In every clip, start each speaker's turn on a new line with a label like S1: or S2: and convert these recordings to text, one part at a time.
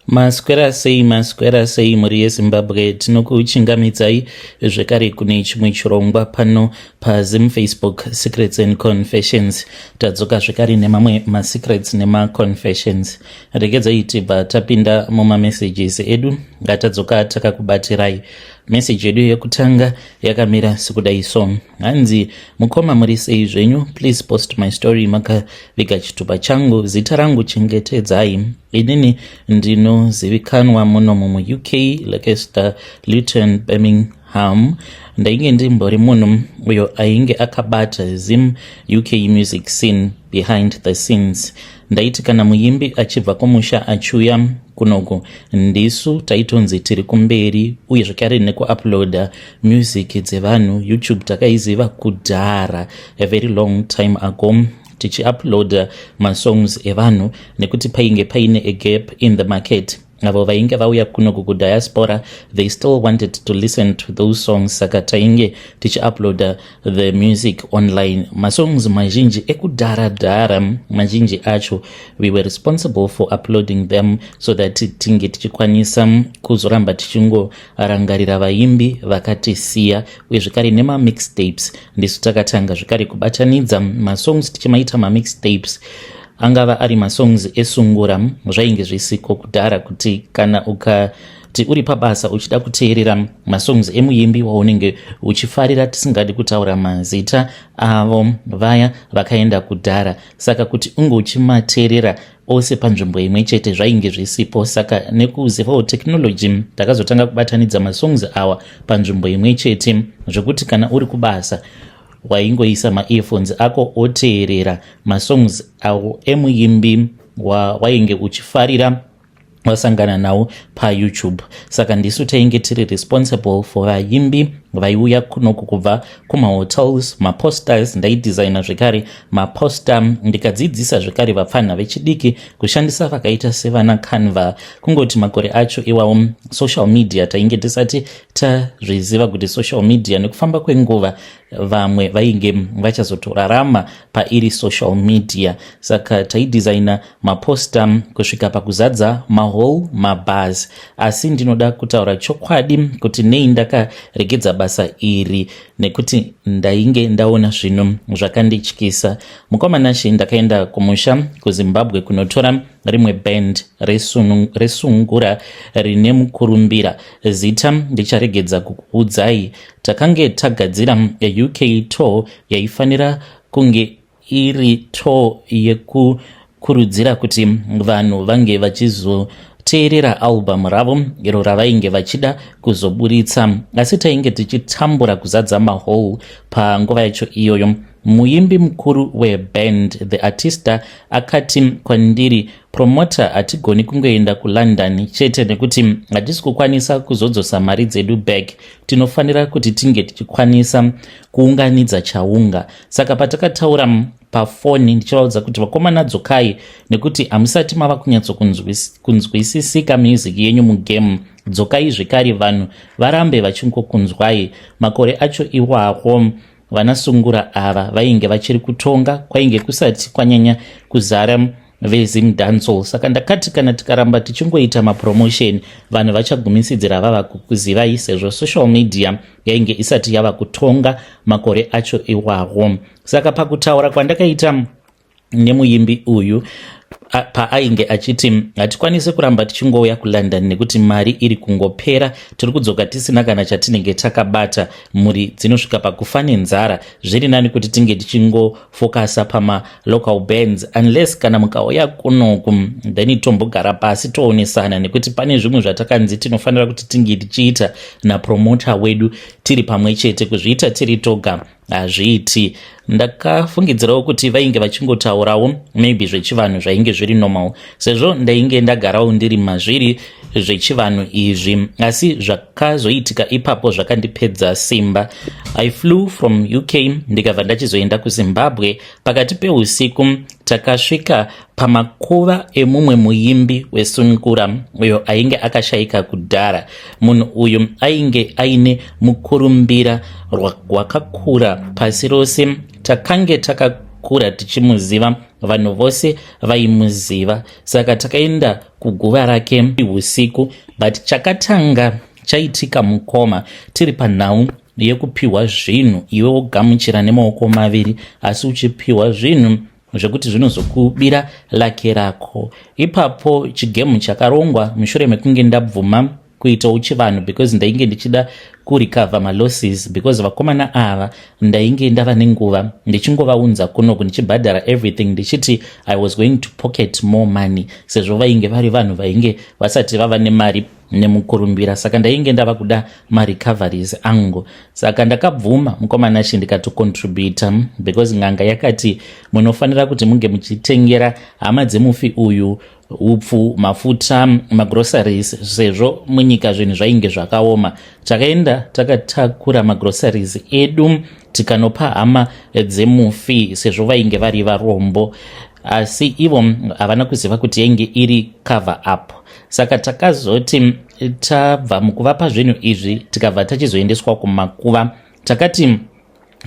S1: Maswera sei, maswera sei mhuri yeZimbabwe. Tinokuchingamidzai zvekare kune chimwe chirongwa pano paZim Facebook Secrets and Confessions. Tadzoka zvekare nemamwe masecrets nemaconfessions. Regedzai tibva tapinda mumamessages edu ngatadzoka takakubatirai. Message yedu yekutanga yakamira sekudai so. Hanzi, mukoma, muri sei zvenyu? Please post my story makaviga chitupa changu, zita rangu chengetedzai. Inini ndinozivikanwa muno muUK, Leicester, Luton, Birmingham. Ndainge ndimbori munhu uyo ainge akabata Zim UK music scene behind the scenes. Ndaiti kana muimbi achibva kumusha achiuya kunoku, ndisu taitonzi tiri kumberi, uye zvekare nekuuploada music dzevanhu. YouTube takaiziva kudhara, a very long time ago, tichiuploada masongs evanhu nekuti painge paine a gap in the market. Avo vainge vauya kunoku kudiaspora, they still wanted to listen to those songs, saka tainge tichiuploada the music online. Masongs mazhinji ekudhara dhara, mazhinji acho we were responsible for uploading them so that tinge tichikwanisa kuzoramba tichingorangarira vaimbi vakatisiya. Uye zvekare nemamixtapes, ndisu takatanga zvekare kubatanidza masongs tichimaita mamixtapes, angava ari masongs esungura. Zvainge zvisiko kudhara kuti kana ukati uri pabasa uchida kuteerera masongs emuimbi waunenge uchifarira, tisingadi kutaura mazita avo vaya vakaenda kudhara, saka kuti unge uchimateerera ose panzvimbo imwe chete zvainge zvisipo. Saka nekuzivawo technology, takazotanga kubatanidza masongs awa panzvimbo imwe chete, zvekuti kana uri kubasa waingoisa maearphones ako oteerera masongs awo emuimbi wawainge uchifarira wasangana nawo paYouTube. Saka ndisu tainge tiri responsible for vaimbi vaiuya kunoku kubva kumahotels. Maposters, ndaidesigna zvekare maposter, ndikadzidzisa zvekare vapfanha vechidiki kushandisa vakaita sevana Canva. Kungoti makore acho iwawo social media tainge tisati tazviziva kuti social media, nekufamba kwenguva vamwe vainge vachazotorarama pairi social media. Saka taidesigna maposter kusvika pakuzadza mahall, mabars. Asi ndinoda kutaura chokwadi kuti nei ndakaregedza basa iri, nekuti ndainge ndaona zvinhu zvakandityisa. Mukomanashi, ndakaenda kumusha kuZimbabwe kunotora rimwe band resungura rine mukurumbira, zita ndicharegedza kukuudzai. Takange tagadzira UK tour yaifanira kunge iri tour yekukurudzira kuti vanhu vange vachizoteerera album ravo iro ravainge vachida kuzoburitsa, asi tainge tichitambura kuzadza mahall panguva yacho iyoyo. Muimbi mukuru weband, the artista, akati kwandiri, "Promoter, hatigoni kungoenda kuLondon chete nekuti hatisi kukwanisa kuzodzosa mari dzedu back. Tinofanira kuti tinge tichikwanisa kuunganidza chaunga." Saka patakataura pafoni ndichivaudza kuti, "Vakomana, dzokai nekuti hamusati mava kunyatsokunzwisisika music yenyu mugame. Dzokai zvekare vanhu varambe vachingokunzwai." Makore acho iwawo vanasungura ava vainge vachiri kutonga, kwainge kusati kwanyanya kuzara veZimdancehall. Saka ndakati kana tikaramba tichingoita mapromotion, vanhu vachagumisidzira vava kukuzivai, sezvo social media yainge isati yava kutonga makore acho iwawo. Saka pakutaura kwandakaita nemuimbi uyu, paainge achiti hatikwanisi kuramba tichingouya kuLondon nekuti mari iri kungopera, tiri kudzoka tisina kana chatinenge takabata, mhuri dzinosvika pakufa nenzara, zviri nani kuti tinge tichingofokasa pamalocal bands, unless kana mukauya kunoku, then tombogara pasi toonesana, nekuti pane zvimwe zvatakanzi tinofanira kuti tinge tichiita napromoter wedu tiri pamwe chete, kuzviita tiri toga hazviiti. Ndakafungidzirawo kuti vainge vachingotaurawo maybe zvechivanhu zvainge zviri normal, sezvo ndainge ndagarawo ndiri mazviri zvechivanhu izvi. Asi zvakazoitika ipapo zvakandipedza simba. I flew from UK ndikabva ndachizoenda kuZimbabwe. Pakati peusiku takasvika pamakuva emumwe muimbi wesungura uyo ainge akashayika kudhara. Munhu uyu ainge aine mukurumbira rwakakura pasi rose. Takange Takakura tichimuziva, vanhu vose vaimuziva. Saka takaenda kuguva rake usiku, but chakatanga chaitika, mukoma, tiri panhau yekupiwa zvinhu, iwe wogamuchira nemaoko maviri, asi uchipiwa zvinhu zvekuti zvinozokubira luck rako. Ipapo chigame chakarongwa mushure mekunge ndabvuma kuitawo chivanhu, because ndainge ndichida kurecover malosses, because vakomana ava ndainge ndava nenguva ndichingovaunza kunoku, ndichibhadhara everything, ndichiti I was going to pocket more money, sezvo vainge vari vanhu vainge vasati vava nemari nemukurumbira. Saka ndainge ndava kuda marecoveries angu. Saka ndakabvuma, mukomana chi, ndikatocontributa, because n'anga yakati munofanira kuti munge muchitengera hama dzemufi uyu upfu, mafuta, magroceries, sezvo munyika zvinhu zvainge zvakaoma. Takaenda takatakura magroceries edu, tikanopa hama dzemufi, sezvo vainge vari varombo, asi ivo havana kuziva kuti yainge iri cover up. Saka takazoti tabva mukuvapa zvinhu izvi, tikabva tachizoendeswa kumakuva. Takati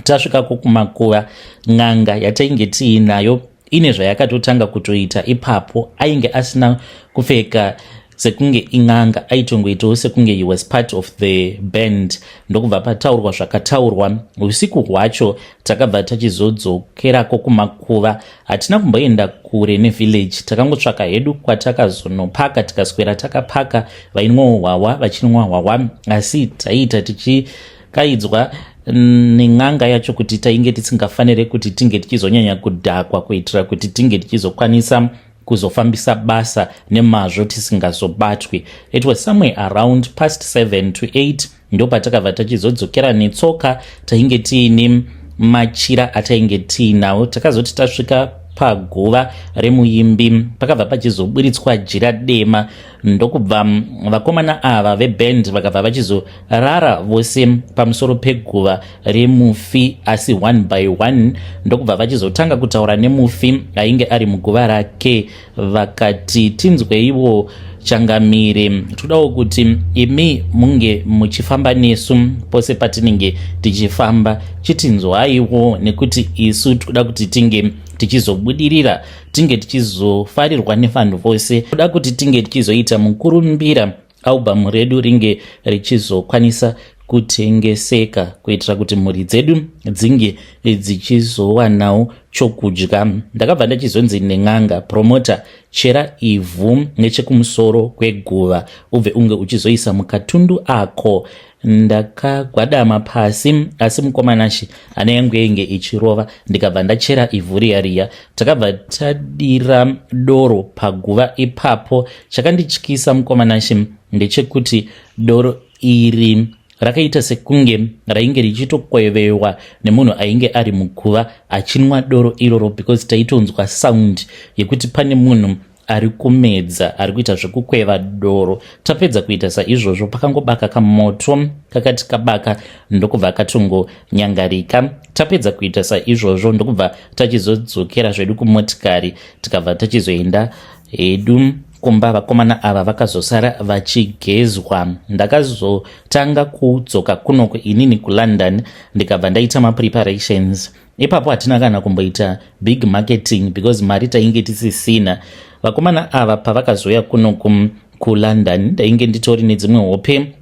S1: tasvikako kumakuva, n'anga yatainge tiinayo ine zvayakatotanga kutoita ipapo. Ainge asina kupfeka sekunge in'anga, aitongoitawo sekunge he was part of the band. Ndokubva pataurwa zvakataurwa. Usiku hwacho takabva tachizodzokerako kumakuva. Hatina kumboenda kure nevillage, takangotsvaka hedu kwatakazonopaka, tikaswera takapaka, vainwawo hwahwa vachinwa hwahwa, asi taiita tichikaidzwa nen'anga yacho kuti tainge tisingafaniri kuti tinge tichizonyanya kudhakwa, kuitira kuti tinge tichizokwanisa kuzofambisa basa nemazvo, tisingazobatwi. It was somewhere around past 7 to 8 ndopatakabva tachizodzokera netsoka. Tainge tiine machira atainge tiinawo. Takazoti tasvika paguva remuimbi, pakabva pachizoburitswa jira dema, ndokubva vakomana ava veband vakabva vachizorara vose pamusoro peguva remufi, asi one by one. Ndokubva vachizotanga kutaura nemufi ainge ari muguva rake. Vakati, "Tinzweiwo, changamire, todawo kuti imi munge muchifamba nesu pose patinenge tichifamba. Chitinzwaiwo, nekuti isu toda kuti tinge tichizobudirira, tinge tichizofarirwa nevanhu vose. Toda kuti tinge tichizoita mukurumbira, album redu ringe richizokwanisa kutengeseka, kuitira kuti mhuri dzedu dzinge dzichizowanawo chokudya." Ndakabva ndachizonzi nen'anga, "Promoter, chera ivhu nechekumusoro kweguva, ubve unge uchizoisa mukatundu ako." Ndakagwadama pasi, asi mukomanashi, hana yangu yainge ichirova. Ndikabva ndachera ivhu riya riya. Takabva tadira doro paguva ipapo. Chakandityisa, mukomanashi, ndechekuti doro iri rakaita sekunge rainge richitokwevewa nemunhu ainge ari muguva achinwa doro iroro, because taitonzwa sound yekuti pane munhu ari kumedza, ari kuita zvekukweva doro. Tapedza kuita saizvozvo, pakangobaka kamoto kakati kabaka, ndokubva katongonyangarika. Tapedza kuita saizvozvo, ndokubva tachizodzokera zvedu kumotikari, tikabva tachizoenda hedu kumba. Vakomana ava vakazosara vachigezwa. Ndakazotanga kudzoka kunoko inini kuLondon, ndikabva ndaita mapreparations ipapo. Hatina kana kumboita big marketing because mari tainge tisisina. Vakomana ava pavakazoya kuno kuLondon, ndainge nditori nedzimwe hope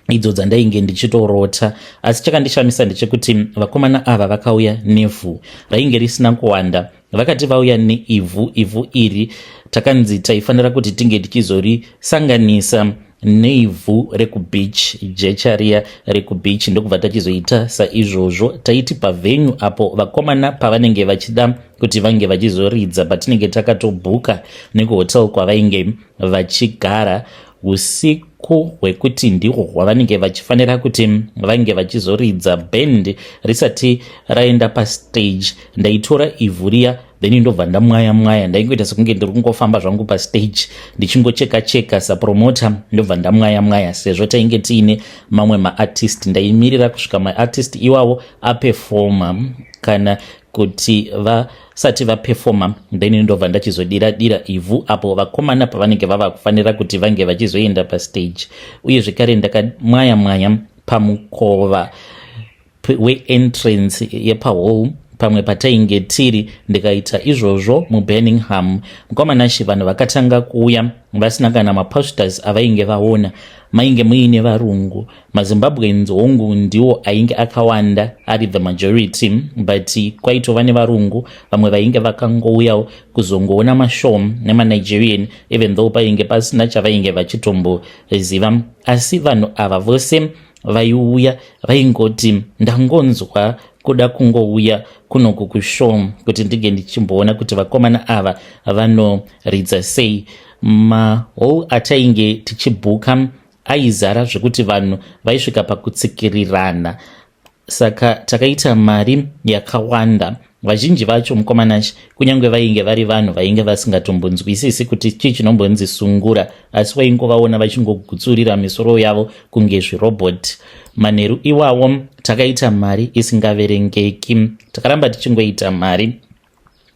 S1: idzo dzandainge ndichitorota, asi chakandishamisa ndechekuti vakomana ava vakauya nevhu rainge risina kuwanda. Vakati vauya neivhu, ivhu iri takanzi taifanira kuti tinge tichizorisanganisa neivhu rekubeach, jecha riya rekubeach. Ndokubva tachizoita saizvozvo. Taiti pavenue apo vakomana pavanenge vachida kuti vange vachizoridza, patinenge takatobhuka nekuhotel kwavainge vachigara, usiku hwekuti ndihwo hwavanenge vachifanira kuti vange vachizoridza, band risati raenda pastage, ndaitora ivhu riya, then ndobva ndamwaya mwaya. Ndaingoita sekunge ndiri kungofamba zvangu pastage, ndichingocheka cheka sapromoter, ndobva ndamwaya mwaya. Sezvo tainge tiine mamwe maartist, ndaimirira kusvika maartist iwawo apefoma. Kana kuti vasati vapefoma, then ndobva ndachizodira dira ivhu apo vakomana pavanenge vava kufanira kuti vange vachizoenda pastage. Uye zvekare ndakamwaya mwaya pamukova weentrance yepahall. Pamwe patainge tiri, ndikaita izvozvo muBirmingham, mukoma Nashe, vanhu vakatanga kuuya vasina kana maposters avainge vaona. Mainge muine varungu, maZimbabweans hongu ndiwo ainge akawanda ari the majority, but kwaitova nevarungu vamwe vainge vakangouyawo kuzongoona mashow, nemaNigerian, even though painge pasina chavainge vachitomboziva. Asi vanhu ava vose vaiuya vaingoti, "Ndangonzwa kuda kungouya kunoku kushow kuti ndinge ndichimboona kuti vakomana ava vanoridza sei." Mahall atainge tichibhuka aizara zvekuti vanhu vaisvika pakutsikirirana. Saka takaita mari yakawanda. Vazhinji vacho, mukoma Nashe, kunyange vainge vari vanhu vainge vasingatombonzwisisi kuti chii chinombonzi sungura, asi waingovaona vachingogutsurira misoro yavo kunge zvirobhoti. Manheru iwawo takaita mari isingaverengeki. Takaramba tichingoita mari,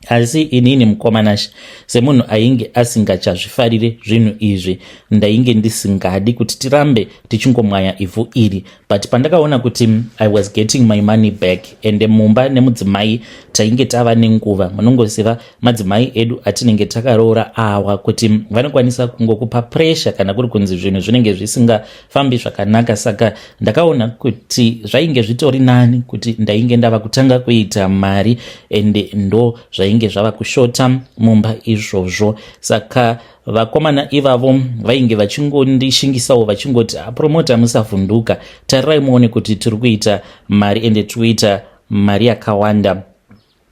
S1: asi inini, mukoma Nashe, semunhu ainge asingachazvifarire zvinhu izvi, ndainge ndisingadi kuti tirambe tichingomwaya ivhu iri. But pandakaona kuti I was getting my money back, ende mumba nemudzimai tainge tava nenguva, munongoziva madzimai edu atinenge takaroora awa kuti vanokwanisa kungokupa pressure kana kuri kunzi zvinhu zvinenge zvisingafambi zvakanaka. Saka ndakaona kuti zvainge zvitori nani kuti ndainge ndava kutanga kuita mari, ende ndo zvainge zvava kushota mumba izvozvo. Saka vakomana ivavo vainge vachingondishingisawo vachingoti, "Promoter, musavhunduka, tarirai muone kuti tiri kuita mari, ende tiri kuita mari yakawanda."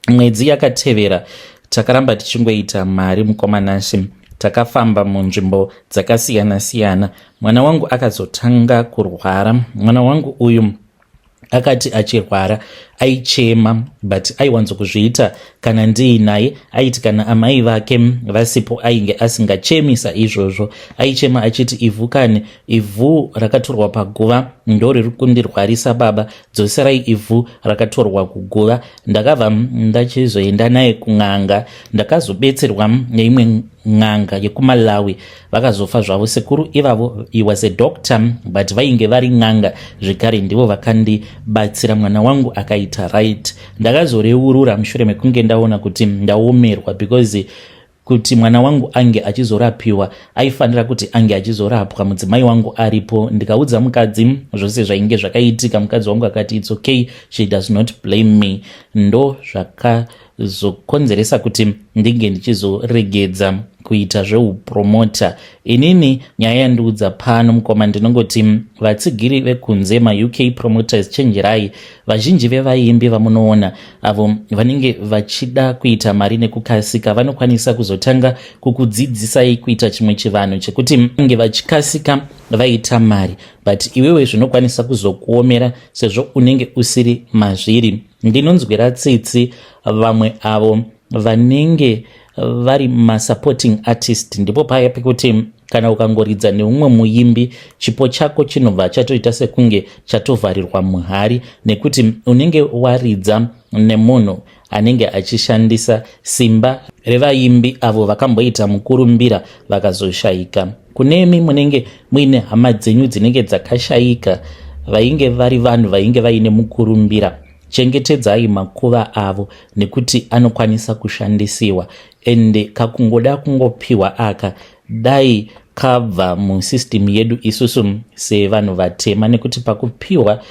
S1: Mwedzi yakatevera takaramba tichingoita mari, mukoma Nashe. Takafamba munzvimbo dzakasiyana-siyana. Mwana wangu akazotanga kurwara. Mwana wangu uyu akati achirwara aichema, but aiwanzokuzviita kana ndiinaye. Aiti kana amai vake vasipo ainge asingachemi saizvozvo. Aichema achiti, "Ivhu kani, ivhu rakatorwa paguva ndo riri kundirwarisa. Baba, dzoserai ivhu rakatorwa kuguva." Ndakabva ndachizoenda naye kun'anga. Ndakazobetserwa neimwe n'anga yekuMalawi. Vakazofa zvavo sekuru ivavo. He was a doctor, but vainge vari n'anga zvekare. Ndivo vakandibatsira, mwana wangu akaita right. Ndakazoreurura mushure mekunge ndaona kuti ndaomerwa, because kuti mwana wangu ange achizorapiwa aifanira kuti ange achizorapwa mudzimai wangu aripo. Ndikaudza mukadzi zvose zvainge zvakaitika. Mukadzi wangu akati it's okay, she does not blame me. Ndo zvakazokonzeresa kuti ndinge ndichizoregedza kuita zveupromoter. Inini nyaya yandiudza pano, mukoma, ndinongoti vatsigiri vekunze, maUK promoters, chenjerai. Vazhinji vevaimbi vamunoona avo vanenge vachida kuita mari nekukasika vanokwanisa kuzotanga kukudzidzisai kuita chimwe chivanhu chekuti nge vachikasika vaita mari, but iwewe zvinokwanisa kuzokuomera sezvo unenge usiri mazviri. Ndinonzwira tsitsi vamwe avo vanenge vari masupporting artist. Ndipo paya pekuti kana ukangoridza neumwe muimbi, chipo chako chinobva chatoita sekunge chatovharirwa muhari, nekuti unenge waridza nemunhu anenge achishandisa simba revaimbi avo vakamboita mukurumbira vakazoshayika. Kunemi munenge muine hama dzenyu dzinenge dzakashayika, vainge vari vanhu vainge vaine mukurumbira, chengetedzai makuva avo, nekuti anokwanisa kushandisiwa. Ende kakungoda kungopiwa aka, dai kabva musystem yedu isusu sevanhu vatema, nekuti pakupiwa,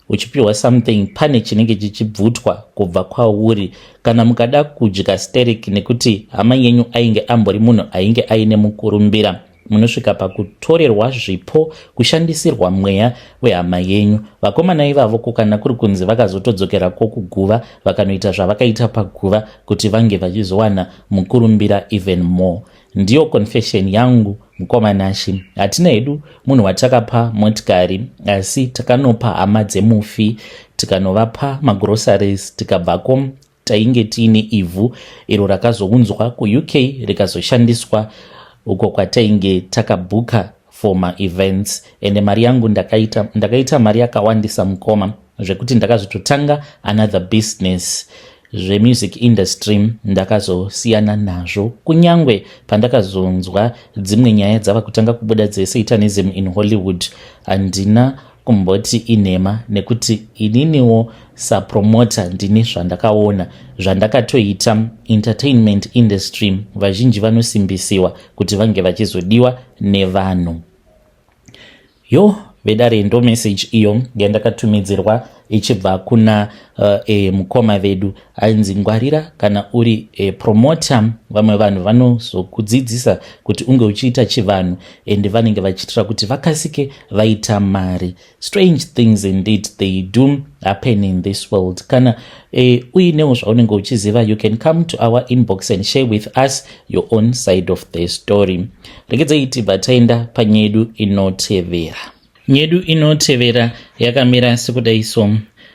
S1: uchipiwa something, pane chinenge chichibvutwa kubva kwauri. Kana mukada kudya sterek nekuti hama yenyu ainge ambori munhu ainge aine mukurumbira, munosvika pakutorerwa zvipo, kushandisirwa mweya wehama yenyu. Vakomana ivavo, kana kuri kunzi vakazotodzokera kwokuguva vakanoita zvavakaita paguva kuti vange vachizowana mukurumbira even more. Ndiyo confession yangu, mukoma Nashe. Hatina hedu munhu watakapa motikari, asi takanopa hama dzemufi, tikanovapa magroceries. Tikabvako tainge tiine ivhu iro rakazounzwa kuUK, rikazoshandiswa uko kwatainge takabhuka for maevents. Ende mari yangu ndakaita, ndakaita mari yakawandisa, mukoma, zvekuti ndakazototanga another business. Zvemusic industry ndakazosiyana nazvo, kunyange pandakazonzwa dzimwe nyaya dzava kutanga kubuda dzesatanism in Hollywood, handina. Kumboti inhema, nekuti ininiwo sapromota ndine zvandakaona zvandakatoita. Entertainment industry, vazhinji vanosimbisiwa kuti vange vachizodiwa nevanhu. Yo vedare, ndo message iyo yandakatumidzirwa ichibva kuna mukoma vedu. Ainzi ngwarira kana uri promoter, vamwe vanhu vanozokudzidzisa kuti unge uchiita chivanhu and vanenge vachiitira kuti vakasike vaita mari. Strange things indeed, they do happen in this world. Kana uinewo zvaunenge uchiziva, you can come to our inbox and share with us your own side of the story. Regedzai tibva taenda panyedu inotevera. Nyedu inotevera yakamira sekudai so.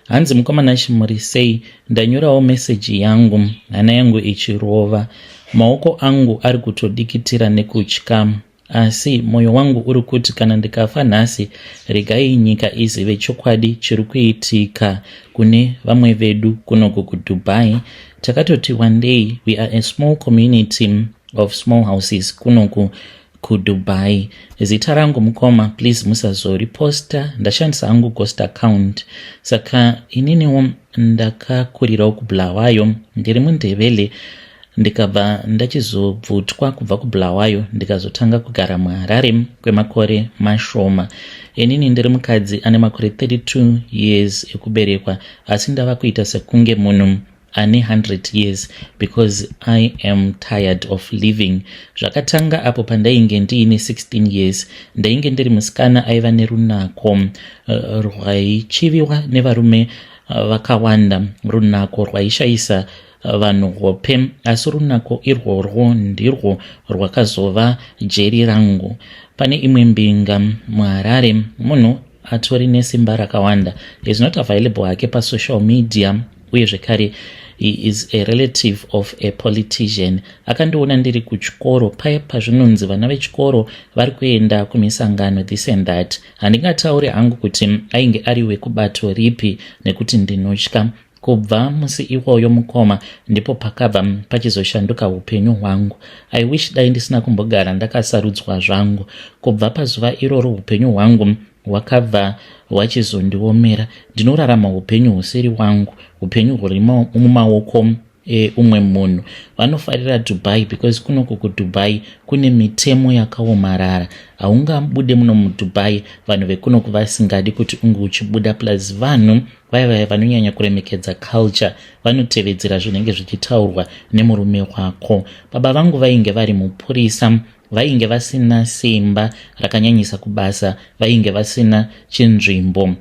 S1: Hanzi, "Mukomana, chimuri sei? Ndanyorawo meseji yangu, hana yangu ichirova, maoko angu ari kutodikitira nekutya, asi mwoyo wangu uri kuti kana ndikafa nhasi, regai nyika izive chokwadi chiri kuitika kune vamwe vedu kunoku kuDubai. Takatoti one day, we are a small community of small houses kunoku kuDubai. Zita rangu, mukoma, please musazoriposta, ndashandisa hangu ghost account. Saka ininiwo ndakakurirawo kuBulawayo, ndiri muNdebele, ndikabva ndachizobvutwa kubva kuBulawayo, ndikazotanga kugara muHarare kwemakore mashoma. Inini ndiri mukadzi ane makore 32 years ekuberekwa, asi ndava kuita sekunge munhu ane 100 years because I am tired of living. Zvakatanga apo pandainge ndiine 16 years. Ndainge ndiri musikana aiva nerunako rwaichiviwa nevarume vakawanda, runako rwaishayisa vanhu hope, asi runako irworwo ndirwo rwakazova jeri rangu. Pane imwe mbinga muHarare, munhu atori nesimba rakawanda, is not available hake pasocial media, uye zvekare he is a relative of a politician. Akandiona ndiri kuchikoro, paya pazvinonzi vana vechikoro vari kuenda kumisangano, this and that. Handingatauri hangu kuti ainge ari wekubato ripi nekuti ndinotya. Kubva musi iwoyo, mukoma, ndipo pakabva pachizoshanduka upenyu hwangu. I wish dai ndisina kumbogara ndakasarudzwa zvangu. Kubva pazuva iroro upenyu hwangu hwakabva hwachizondiomera. Ndinorarama upenyu husiri wangu, upenyu huri mumaoko eumwe munhu. Vanofarira Dubai because kunoku kuDubai kune mitemo yakaomarara. Haungabude muno muDubai vanhu vekunoku vasingadi kuti unge uchibuda. Plus vanhu vaya vaya vanonyanya kuremekedza culture, vanotevedzera zvinenge zvichitaurwa nemurume wako. Baba vangu vainge vari mupurisa, vainge vasina simba rakanyanyisa kubasa, vainge vasina chinzvimbo.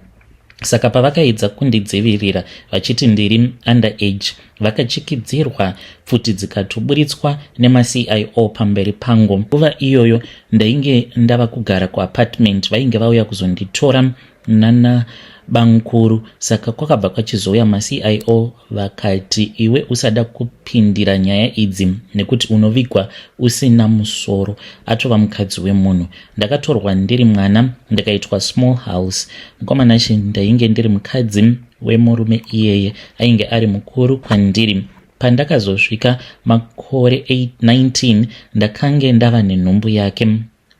S1: Saka pavakaedza kundidzivirira vachiti ndiri under age, vakachikidzirwa, pfuti dzikatoburitswa nemaCIO pamberi pangu. Nguva iyoyo ndainge ndava kugara kuapartment, vainge vauya kuzonditora nana bankuru. Saka kwakabva kwachizouya maCIO, vakati, 'Iwe usada kupindira nyaya idzi nekuti unovigwa usina musoro, atova mukadzi wemunhu.' Ndakatorwa ndiri mwana, ndikaitwa small house. Mukomanashi, ndainge ndiri mukadzi wemurume iyeye ainge ari mukuru kwandiri. Pandakazosvika makore 19, ndakange ndava nenhumbu yake,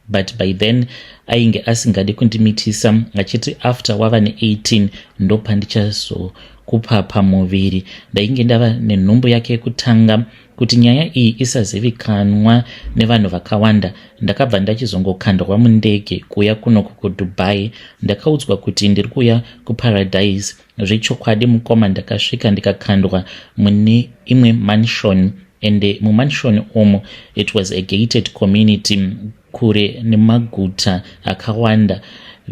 S1: but by then ainge asingadi kundimitisa, achiti after wava ne18 ndopandichazokupa pamuviri. Ndainge ndava nenhumbu yake yekutanga. Kuti nyaya iyi isazivikanwa nevanhu vakawanda, ndakabva ndachizongokandwa mundege kuuya kunoku kuDubai. Ndakaudzwa kuti ndiri kuuya kuparadise. Zvechokwadi, mukoma, ndakasvika ndikakandwa mune imwe mansion, ende mumansion umo it was a gated community, kure nemaguta akawanda.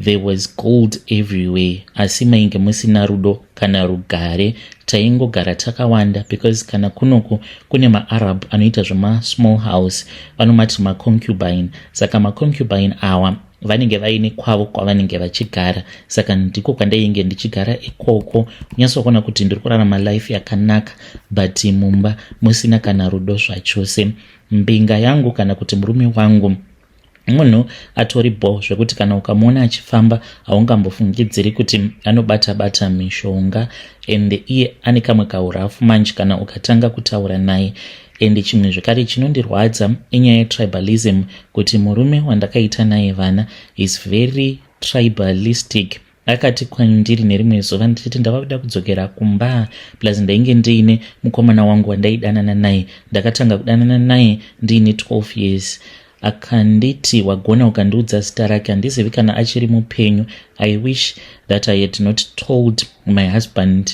S1: There was gold everywhere, asi mainge musina rudo kana rugare. Taingogara takawanda because kana kunoku kune maArab anoita zvemasmall house, vanomati maconcubine. Saka maconcubine awa vanenge vaine kwavo kwavanenge vachigara, saka ndiko kwandainge ndichigara ikoko. Unyatsokuona kuti ndiri kurarama life yakanaka, but mumba musina kana rudo zvachose. Mbinga yangu, kana kuti murume wangu, munhu atori bo zvekuti kana ukamuona achifamba haungambofungidziri kuti anobata bata mishonga. Ende iye ane kamwe kaurafu manje kana ukatanga kutaura naye. Ende chimwe zvekare chinondirwadza inyaya yetribalism, kuti murume wandakaita naye vana is very tribalistic. Akati kwandiri nerimwe zuva ndichiti ndava kuda kudzokera kumba, plus ndainge ndiine mukomana wangu wandaidanana naye. Ndakatanga kudanana naye ndiine 12 years. Akanditi, "Wagona ukandiudza zita rake, handizivi kana achiri mupenyu." I wish that I had not told my husband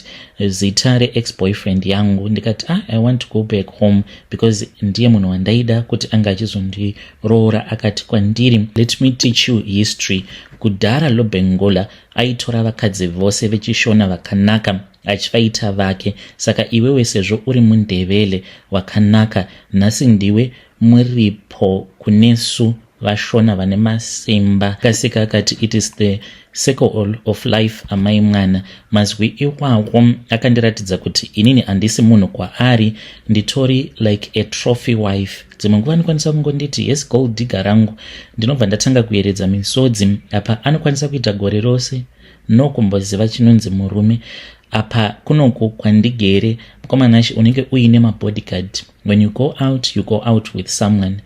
S1: zita reex-boyfriend yangu. Ndikati, "Ah, I want to go back home because ndiye munhu wandaida kuti anga achizondiroora." Akati kwandiri, "Let me teach you history. Kudhara Lobhengola aitora vakadzi vose vechiShona vakanaka achivaita vake. Saka iwewe, sezvo uri muNdevele wakanaka, nhasi ndiwe muripo kunesu vaShona vane masimba." Kasika akati, "It is the circle of life, amai mwana." Mazwi iwawo akandiratidza kuti inini handisi munhu kwaari, nditori like a trophy wife. Dzimwe nguva anokwanisa kungonditi, "Yes, gold digger rangu," ndinobva ndatanga kuyeredza misodzi. Apa anokwanisa kuita gore rose nokumboziva chinonzi murume. Apa kunoku kwandigere, mukomanashi, unenge uine mabodyguard. When you go out, you go out with someone.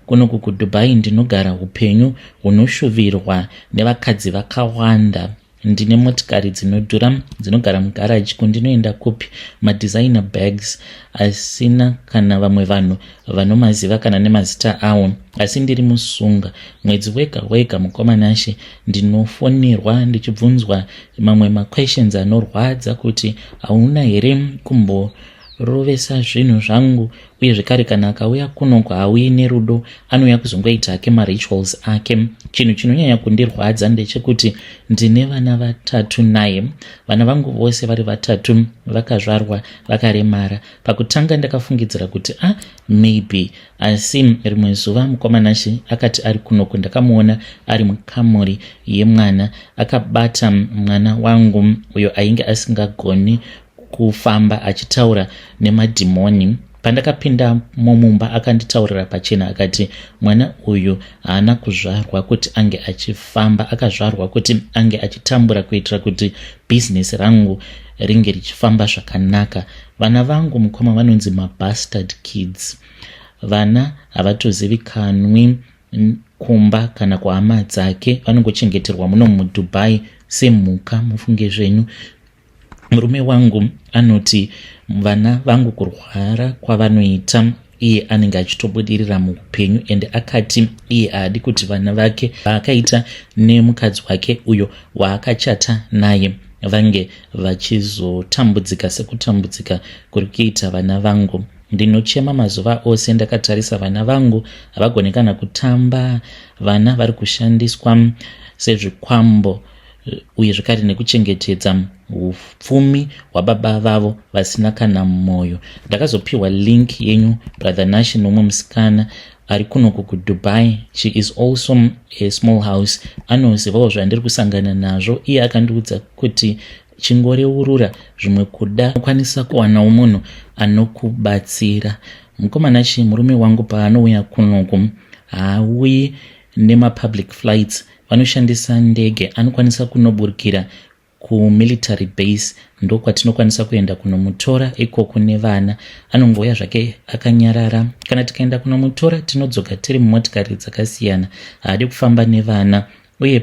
S1: Kunoku kuDubai ndinogara upenyu hunoshuvirwa nevakadzi vakawanda. Ndine motikari dzinodhura dzinogara mugaraji. Kundinoenda kupi, madesigner bags asina kana vamwe vanhu vanomaziva kana nemazita awo, asi ndiri musunga. Mwedzi wega wega, mukomanashe, ndinofonерwa ndichibvunzwa mamwe maquestions anorwadza kuti, "Hauna here kumborovesa zvinhu zvangu?" Uye zvekare, kana akauya kunoko, hauyi nerudo, anouya kuzongoita ake marituals ake. Chinhu chinonyanya kundirwadza ndechekuti ndine vana vatatu naye. Vana vangu vose vari vatatu vakazvarwa vakaremara. Pakutanga ndakafungidzira kuti, ah, maybe, asi rimwe zuva mukomanashi akati ari kunoko, ndakamuona ari mukamuri yemwana akabata mwana wangu uyo ainge asingagoni kufamba, achitaura nemadhimoni. Pandakapinda mumumba, akanditaurira pachena akati, "Mwana uyu haana kuzvarwa kuti ange achifamba, akazvarwa kuti ange achitambura kuitira kuti bhizinesi rangu ringe richifamba zvakanaka." Vana vangu, mukoma, vanonzi mabastard kids. Vana havatozivikanwi kumba kana kuhama dzake, vanongochengeterwa muno muDubai semhuka. Mufunge zvenyu, murume wangu anoti vana vangu kurwara kwavanoita, iye anenge achitobudirira muupenyu. Ende akati iye haadi kuti vana vake vaakaita nemukadzi wake uyo waakachata naye vange vachizotambudzika sekutambudzika kuri kuita vana vangu. Ndinochema mazuva ose ndakatarisa vana vangu, havagoni kana kutamba. Vana vari kushandiswa sezvikwambo uye zvekare nekuchengetedza upfumi hwababa vavo vasina kana mwoyo. Ndakazopiwa link yenyu, Brother Nash, nomumwe musikana ari kunoku kuDubai. She is also a small house, anozivawo zvandiri kusangana nazvo. Iye akandiudza kuti chingoreurura, zvimwe kuda kukwanisa kuwanawo munhu anokubatsira. Mukomana chi, murume wangu paanouya kunoku, haauyi nemapublic flights, vanoshandisa ndege. Anokwanisa kunoburukira kumilitary base, ndokwatinokwanisa kuenda kunomutora ikoko nevana. Anongouya zvake akanyarara. Kana tikaenda kunomutora, tinodzoka tiri mumotikari dzakasiyana. Haadi kufamba nevana. Uye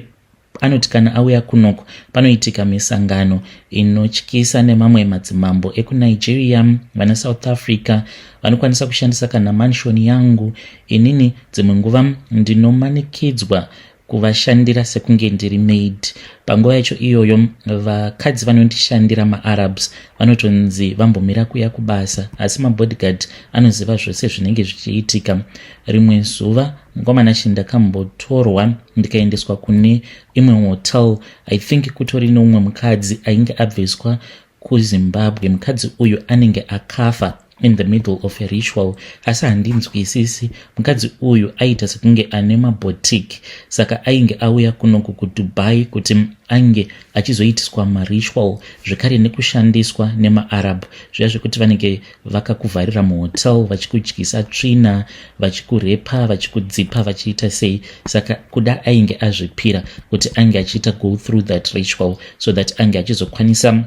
S1: anoti kana auya kunoko, panoitika misangano inotyisa nemamwe madzimambo ekuNigeria, vana South Africa. Vanokwanisa kushandisa kana mansion yangu. Inini dzimwe nguva ndinomanikidzwa kuvashandira sekunge ndiri maid. Panguva yacho iyoyo, vakadzi vanondishandira maArabs vanotonzi vambomira kuya kubasa, asi mabodyguard anoziva zvose zvinenge zvichiitika. Rimwe zuva, mukomana chi, ndakambotorwa ndikaendeswa kune imwe hotel. I think kutori neumwe mukadzi ainge abviswa kuZimbabwe. Mukadzi uyu anenge akafa in the middle of a ritual, asi handinzwisisi. Mukadzi uyu aita sekunge ane maboutique, saka ainge auya kunoku kuDubai kuti ange achizoitiswa maritual zvekare nekushandiswa nemaArab, zviya zvekuti vanenge vakakuvharira muhotel, vachikudyisa tsvina, vachikurepa, vachikudzipa, vachiita sei. Saka kuda ainge azvipira kuti ange achiita go through that ritual so that ange achizokwanisa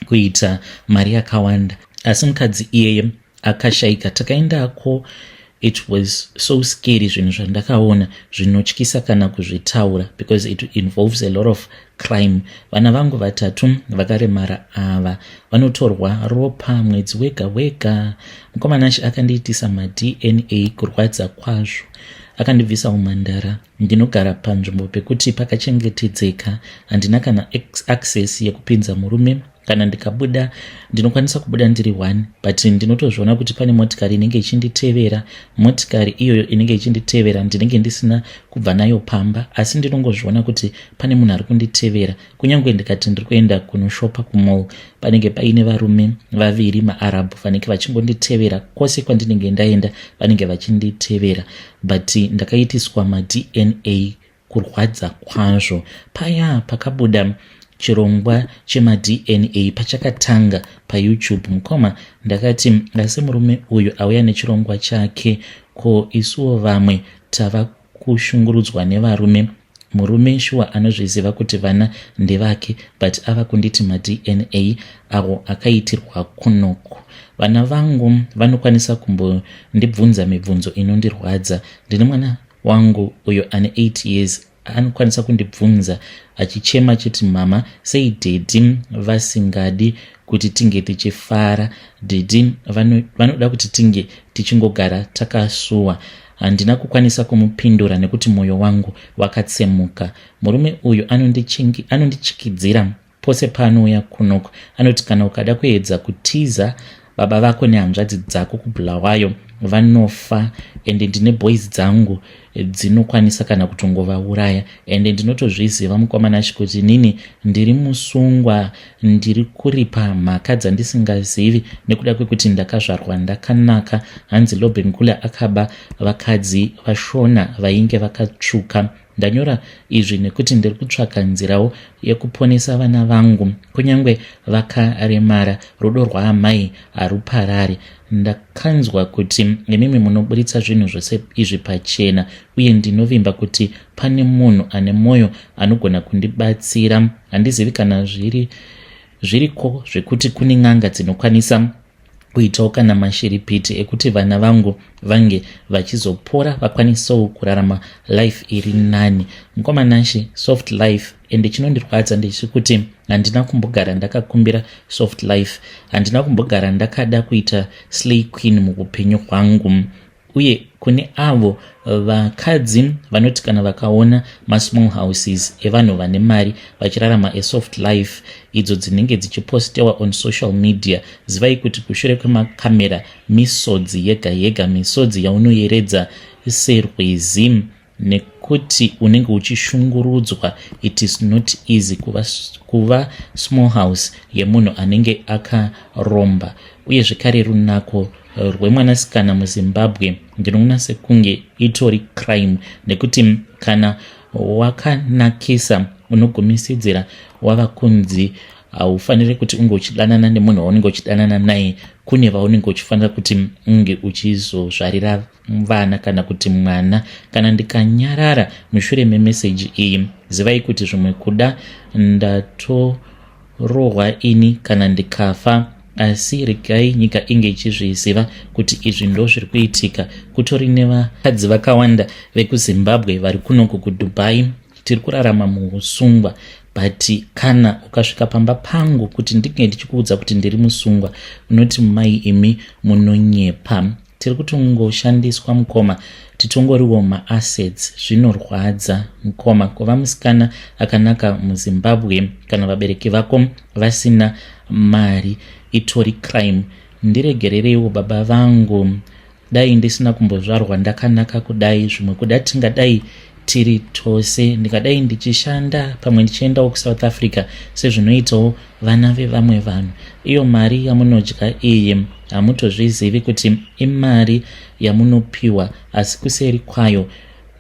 S1: kuita mari yakawanda. Asi mukadzi iyeye akashayika. Takaendako. It was so scary, zvinhu zvandakaona zvinotyisa kana kuzvitaura because it involves a lot of crime. Vana vangu vatatu vakaremara ava vanotorwa ropa mwedzi wega wega. Mukoma Nashi, akandiitisa maDNA, kurwadza kwazvo. Akandibvisa umhandara. Ndinogara panzvimbo pekuti pakachengetedzeka, handina kana access yekupinza murume. Kana ndikabuda, ndinokwanisa kubuda ndiri one, but ndinotozviona kuti pane motikari inenge ichinditevera. Motikari iyoyo inenge ichinditevera, ndinenge ndisina kubva nayo pamba, asi ndinongozviona kuti pane munhu ari kunditevera. Kunyange ndikati ndiri kuenda kunoshopa kumall, panenge paine varume vaviri, maArabhu, vanenge vachingonditevera kwose kwandinenge ndaenda, vanenge vachinditevera. But ndakaitiswa maDNA, kurwadza kwazvo. Paya pakabuda chirongwa chemaDNA, pachakatanga paYouTube, mukoma, ndakati, "Asi murume uyu auya nechirongwa chake, ko isuwo vamwe tava kushungurudzwa nevarume?" Murume shuwa anozviziva kuti vana ndevake, but ava kunditi maDNA avo akaitirwa kunoku. Vana vangu vanokwanisa kumbondibvunza mibvunzo inondirwadza. Ndine mwana wangu uyo ane 8 years, anokwanisa kundibvunza achichema achiti, "Mama, sei daddy vasingadi kuti tinge tichifara? Daddy vanoda kuti tinge tichingogara takasuwa." Handina kukwanisa kumupindura nekuti mwoyo wangu wakatsemuka. Murume uyu anondichikidzira pose paanouya kunoko. Anoti kana ukada kuedza kutiza, baba vako nehanzvadzi dzako kuBhulawayo vanofa, ende ndine boys dzangu dzinokwanisa kana kutongovauraya. Ende ndinotozviziva, mukoma Nashi, kuti nini ndiri musungwa, ndiri kuripa mhaka dzandisingazivi nekuda kwekuti ndakazvarwa ndakanaka. Hanzi Lobengula akaba vakadzi vashona vainge vakatsvuka. Ndanyora izvi nekuti ndiri kutsvaka nzirawo yekuponesa vana vangu. Kunyange vakaremara, rudo rwaamai haruparari. Ndakanzwa kuti imimi munoburitsa zvinhu zvose izvi pachena, uye ndinovimba kuti pane munhu ane mwoyo anogona kundibatsira. Handizivi kana zviri zviriko zvekuti kune n'anga dzinokwanisa kuitawo kana mashiripiti ekuti vana vangu vange vachizopora, vakwanisawo kurarama life iri nani. Mukoma Nashi, soft life, ende chinondirwadza ndechekuti handina kumbogara ndakakumbira soft life, handina kumbogara ndakada kuita slay queen muupenyu hwangu. Uye kune avo vakadzi vanoti kana vakaona masmall houses evanhu vane mari vachirarama asoft life, idzo dzinenge dzichipostewa on social media, zivai kuti kushure kwemakamera misodzi yega yega, misodzi yaunoyeredza serwizi nekuti unenge uchishungurudzwa. It is not easy kuva small house yemunhu anenge akaromba. Uye zvekare, runako rwemwanasikana muZimbabwe ndinoona sekunge itori crime, nekuti kana wakanakisa unogumisidzira wava kunzi haufaniri kuti unge uchidanana nemunhu waunenge uchidanana naye, kune vaunenge uchifanira kuti unge uchizozvarira vana kana kuti mwana. Kana ndikanyarara mushure memeseji iyi, zivai kuti zvimwe kuda ndatorohwa ini kana ndikafa, asi regai nyika inge ichizviziva kuti izvi ndo zviri kuitika. Kutori nevakadzi vakawanda vekuZimbabwe vari kunoku kuDubai, tiri kurarama muusungwa, but kana ukasvika pamba pangu kuti ndinge ndichikuudza kuti ndiri musungwa, unoti, "Mai imi munonyepa." Tiri kutongoshandiswa, mukoma, titongoriwo maassets. Zvinorwadza, mukoma, kuva musikana akanaka muZimbabwe kana vabereki vako vasina mari itori crime. Ndiregerereiwo, baba vangu, dai ndisina kumbozvarwa ndakanaka kudai, zvimwe kuda tingadai tiri tose, ndingadai ndichishanda, pamwe ndichiendawo kuSouth Africa sezvinoitawo vana vevamwe vanhu. Iyo mari yamunodya iyi, hamutozvizivi kuti imari yamunopiwa, asi kuseri kwayo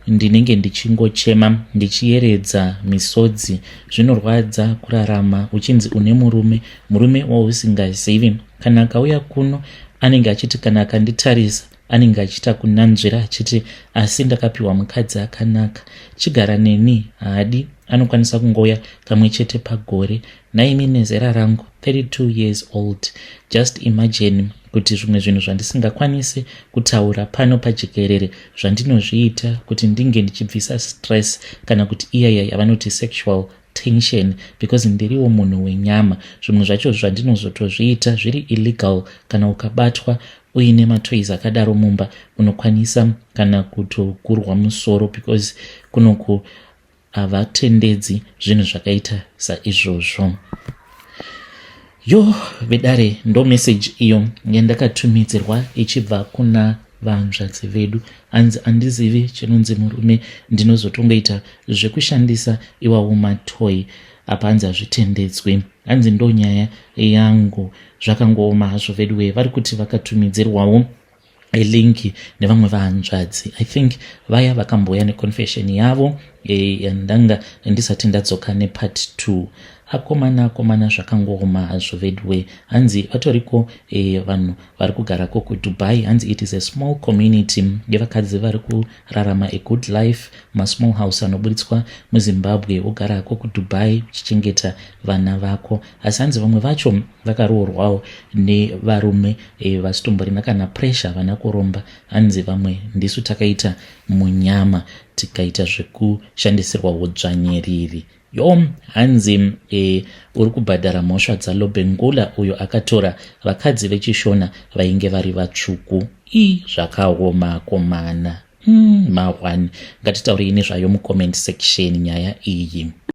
S1: ndinenge ndichingochema, ndichiyeredza misodzi. Zvinorwadza kurarama uchinzi une murume, murume wausingazivi. Kana akauya kuno, anenge achiti kana akanditarisa Anenge achiita kunanzvira achiti asi ndakapiwa mukadzi akanaka. Chigara neni haadi anokwanisa kungouya kamwe chete pagore. Nhaimi nezera rangu 32 years old just imagine kuti zvimwe zvinhu zvandisingakwanisi kutaura pano pajekerere zvandinozviita kuti ndinge ndichibvisa stress kana kuti iyaya yavanoti sexual tension because ndiriwo munhu wenyama. Zvimwe zvacho zvandinozotozviita zviri illegal. Kana ukabatwa uine matoys akadaro mumba unokwanisa kana kutogurwa musoro because kunoku havatendedzi zvinhu zvakaita saizvozvo. Yo vedare, ndo message iyo yandakatumidzirwa ichibva kuna vanzvadzi vedu. Hanzi handizivi chinonzi murume, ndinozotongoita zvekushandisa iwawo matoy apa hanzi hazvitendedzwi. Hanzi ndo nyaya yangu. Zvakangooma hazvo veduwe. Vari kuti vakatumidzirwawo link nevamwe vahanzvadzi, I think vaya vakambouya neconfession yavo yandanga ndisati ndadzoka nepart 2. Akomana, akomana, zvakangooma hazvo veduwe. Hanzi vatoriko vanhu vari kugarako kuDubai. Hanzi it is a small community yevakadzi vari kurarama a good life, masmall house anoburitswa muZimbabwe, wogarako kuDubai uchichengeta vana vako. Asi hanzi vamwe vacho vakaroorwawo nevarume vasitomborina kana pressure, vana kuromba. Hanzi vamwe ndisu takaita munyama tikaita zvekushandisirwa udzvanyiriri. Yo, hanzi uri kubhadhara mhosva dzaLobengula uyo akatora vakadzi vechiShona vainge vari vatsvuku. I zvakaoma komana. Ma1 ngatitaurei nezvayo mucomment section nyaya iyi.